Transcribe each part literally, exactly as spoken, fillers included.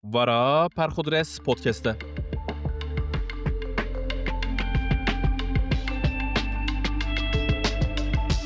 Vara Perxudres Podcast e.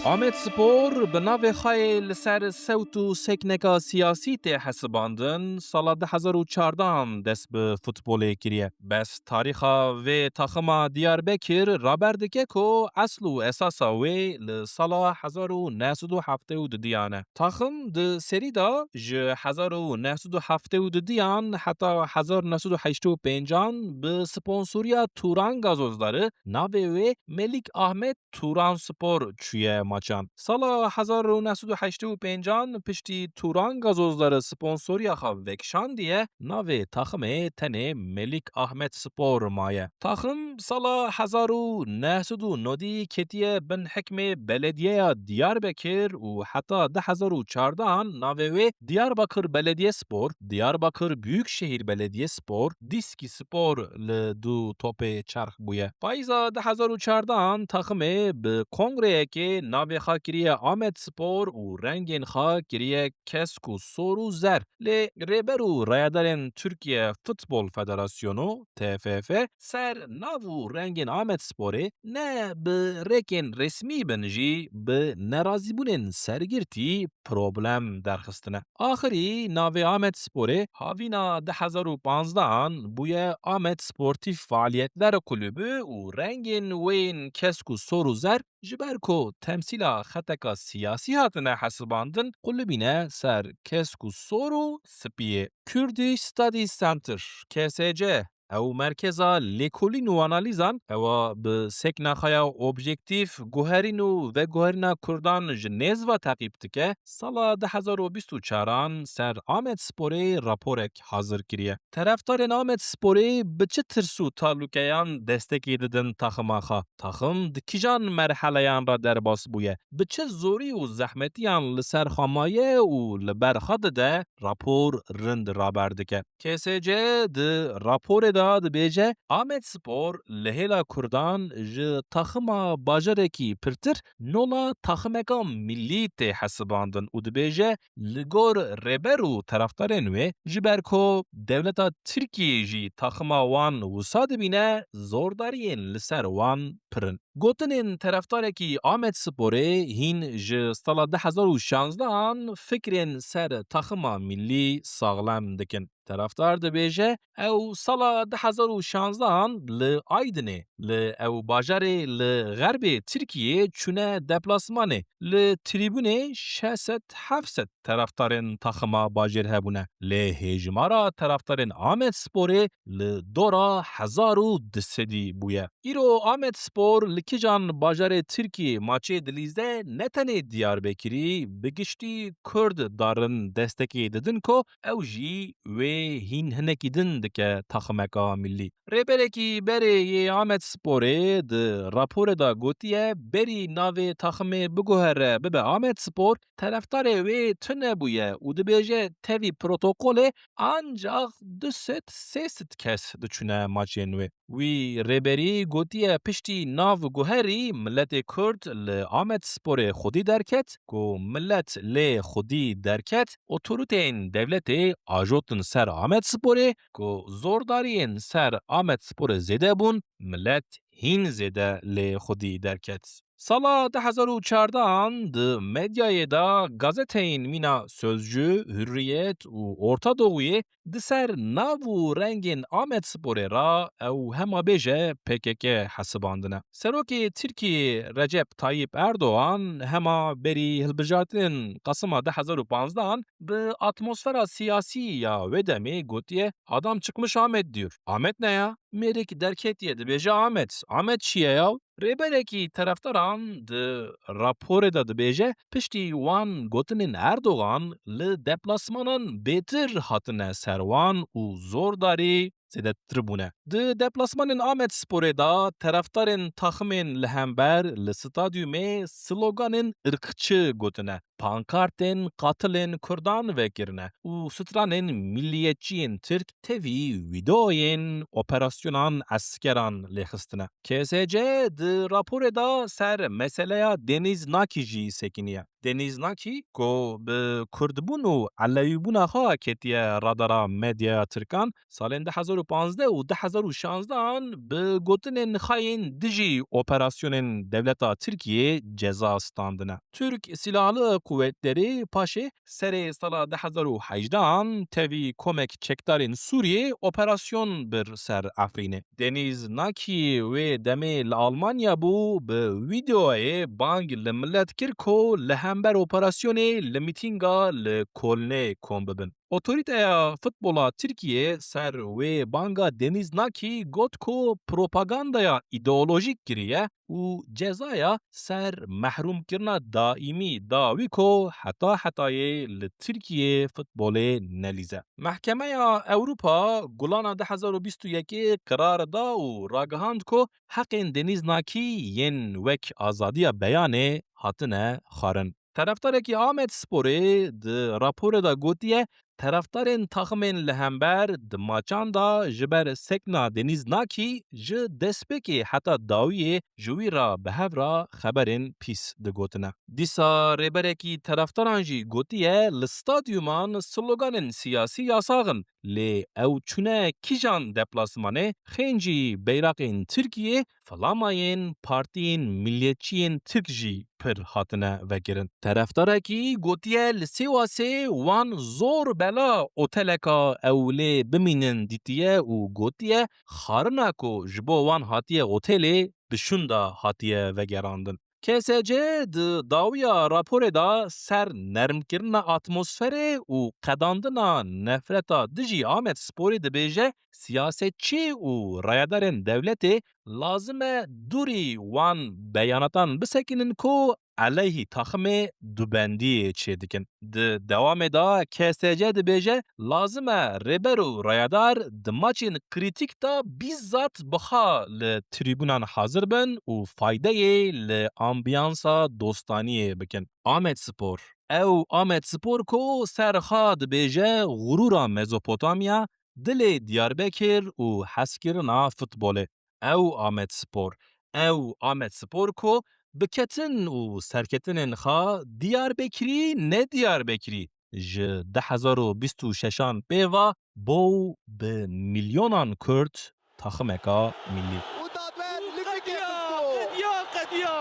Amed Spor bi navê xwe yê li ser sewt û sekneka siyasî tê hesibandin, sala du hezar û çardehan dest bi futbolê kiriye. Bes tarîxa vê taxima Diyarbekir raber dike ku esl û esasa wê li sala hezar û neh sed û heftê û dudiyan e. Taxim di serî de ji hezar û neh sed û heftê û dudiyan heta hezar û neh sed û heştê û pêncan bi sponsoriya Turan Gazozları, navê wê Melik Ahmet Turan Spor çûye maçan. Sala hezar û neh sed û heştê û pêncan piştî Turan Gazozları sponsoriya xwe vekişandiye, navê taximê tenê Melik Ahmet Spor maye. Taxim sala hezar û neh sed û nodî ketiye bin hikmê Belediyeya Diyarbekir û heta du hezar û çardehan navê wê Diyarbakır Belediyespor, Diyarbakır Büyükşehir Belediyespor, Diski Spor li du topê çerx bûye. Payîza du hezar û çardehan taximê bi kongreyekê navê xwe kiriye Amed Spor û rengên xwe kiriye kesk û sor û zer. Lê rêber û rayedarên Türkiye Futbol Federasyonu, T F F, ser nav û rengên Amed Sporê ne bi rêkên resmî bin jî bi nerazîbûnên sergirtî problem derxistine. Axirî navê Amed Sporê havîna du hezar û panzdehan bûye Amed Sportif Faaliyetler Kulübü û rengên wê yên kesk û sor û zer, ji ber ku temsîla xeteka siyasî hatine hesibandin, qulibîne ser kesk û sor û spiyê. Kurdish Studies Center, K S C, ew merkeza lêkolîn û analîzan, ewa bi sekna xwe ya objektîf guherîn û veguherîna Kurdan ji nêz ve teqîb dike, sala du hezar û bîst û çaran ser Amed Sporê raporek hazir kiriye. Terefdarên Amed Sporê bi çi tirs û talûkeyan destekê didin taxima xwe? Taxim di kîjan merheleyan re derbas bûye? Bi çi zorî û zehmetiyan li ser xwe maye û li ber xwe dide, rapor rind raber dike. K S C di raporê de dibêje, Amed Spor li hêla Kurdan ji taxima bajarekî pirtir nola taximeka millî tê hesibandin û dibêje, li gor rêber û terefdarên wê, ji ber ku dewleta Tirkiyê jî taxima wan wisa dibîne, zordariyên li ser wan pir in. Gotinên terefdarekî Amed Sporê hîn ji sala du hezar û şanzdehan fikrên ser taxima millî saxlem dikin. Terefdar dibêje, ew sala du hezar û şanzdehan li Aydinê, li ew bajarê li xerbê Tirkiyê çûne deplasmanê. Li trîbûnê şeş sed heft sed terefdarên taxima bajêr hebûne. Lê hêjmara terefdarên Amed Sporê li dora hezar û du sedî bûye. Îro Amed Spor li kîjan bajarê Tirkiyê maçê dilîze, ne tenê Diyarbekirî, bi giştî Kurd darin destekê didin ku ew jî wê hîn hinekî din dike taximeka millî. Rêberekî berê yê Amed Sporê di raporê de gotiye, berî navê taximê biguhere bibe Amed Spor, terefdarê wê tune bûye û dibêje tevî protokolê ancax du sed sê sed kes diçûne maçên wê. Wî rêberî gotiye, piştî nav guherî miletê Kurd li Amed Sporê xwedî derket, ku milet lê xwedî derket, otoriteyên dewletê ajotin ser Amed Sporê, ku zordariyên ser Amed Sporê zêde bûn, milet hîn zêde lê xwedî derket. Sala du hezar û çardehan di medyayê de gazeteyên mîna Sözcü, Hürriyet û Orta Doğuyê di ser nav û rengên Amed Sporê re ew hema bêje P K K hesibandine. Serokê Tirkiyê Recep Tayyip Erdogan hema berî hilbijartinên Kasima du hezar û panzdehan bi atmosfera siyasî ya wê demê gotiye, "Adam çıkmış Ahmet diyor." Ahmet ne ya? Mêrik derketiye dibêje Ahmet. Ahmet çi ye ya? Rêberekî terefdaran di raporê de dibêje, piştî wan gotinên Erdogan li deplasmanan bêtir hatine ser wan û zordarî zêdetir bûne. Di deplasmanên Amed Sporê de terefdarên taximên li hember li stadyumê sloganên irqçî gotine, pankartên qatilên Kurdan vekirine û stranên milliyetçiyên Tirk tevî wîdeoyên operasyonan eskeran lêxistine. K S C di raporê de ser meseleya Deniz Naki jî sekiniye. Denîz Nakî, ku bi kurdbûn û elewîbûna xwe ketiye radara medyaya tirkan, salên du hezar û panzdeh û du hezar û şanzdehan bi gotinên xwe yên dijî operasyonên dewleta Tirkiyê ceza standine. Tirk Silahlı Kuvvetleri paşê serê sala du hezar û hejdehan tevî komek çekdarên Sûriyê operasyon bir ser Efrînê. Denîz Nakî wê demê li Almanya bû, bi vîdeoyê bang li milet kir ku li hember operasyonê li mîtînga li Kolnê kom bibin. Otorîteya futbola Tirkiyê ser wê banga Denîz Nakî got ku propagandaya îdeolojîk kiriye û cezaya ser mehrûmkirina daîmî da wî ku heta hetayê li Tirkiyê futbolê nelîze. Mehkemeya Ewropa Gulana du hezar û bîst û yekê qerar da û ragihand ku heqên Denîz Nakî yên wek azadiya beyanê hatine xwarin. Terefdarekî Amedsporê di raporê de gotiye, terefdarên taximên li hember di maçan de ji ber sekna Denîz Nakî ji destpêkê heta dawiyê ji wî re bi hev re xeberên pîs digotine. Dîsa rêberekî terefdaran jî gotiye, li stadyuman sloganên siyasî yasax in, lê ew çûne kîjan deplasmanê, xêncî beyraqên Tirkiyê, felamayên partiyên milliyetçiyên Tirk jî pir hatine vekirin. Terefdarekî gotiye, li Sêwasê wan zor bela oteleka ew lê bimînin dîtiye û gotiye, xarina ku ji bo wan hatiye otelê bi şûn de hatiye vegerandin. K S C di dawiya raporê de ser nermkirina atmosferê û qedandina nefreta dijî Amedsporê dibêje, siyasetçî û rayedarên dewletê lazim e dûrî wan beyanatan bisekinin ku eleyhî taximê dubendiyê çêdikin. Di dewamê de K S C dibêje, lazim e rêber û rayedar di maçên krîtîk de bîzzat bi xwe li trîbûnan hazir bin û faydeyê li ambiyansa dostaniyê bikin. Amedspor. Ew Amedspor ku ser xwe dibêje xurûra Mezopotamya, dilê Diyarbekir û hezkirina futbolê. Ew Amedspor. Ew Amedspor ku bi ketin û serketinên xwe Diyarbekirî, ne Diyarbekirî, ji du hezar û bîst û şeşan pê ve bû bi milyonan Kurd taximeka milî. û dadwer li Qediya, Qediya, Qediya.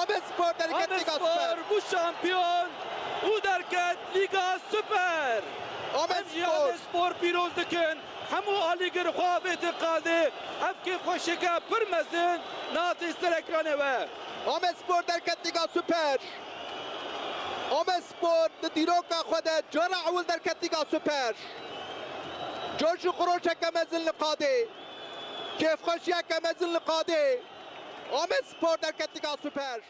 Amedspor derket Lîga Süper. Amedspor bû şampiyon û derket Lîga Süper. Amedspor. Em jî Amedspor pîroz dikin. Hemû alîgir xwe avêtin qadê. Ev kêfxweşiyeke pir mezin nate ser ekranê we. Amedspor derket Lîga Süper. Amedspor di dîroka xwe de cara ewil derket Lîga Süper. Coş û xiroşeke mezin li qadê. Kêfxweşiyeke mezin li qadê. Amedspor derket Lîga Süper.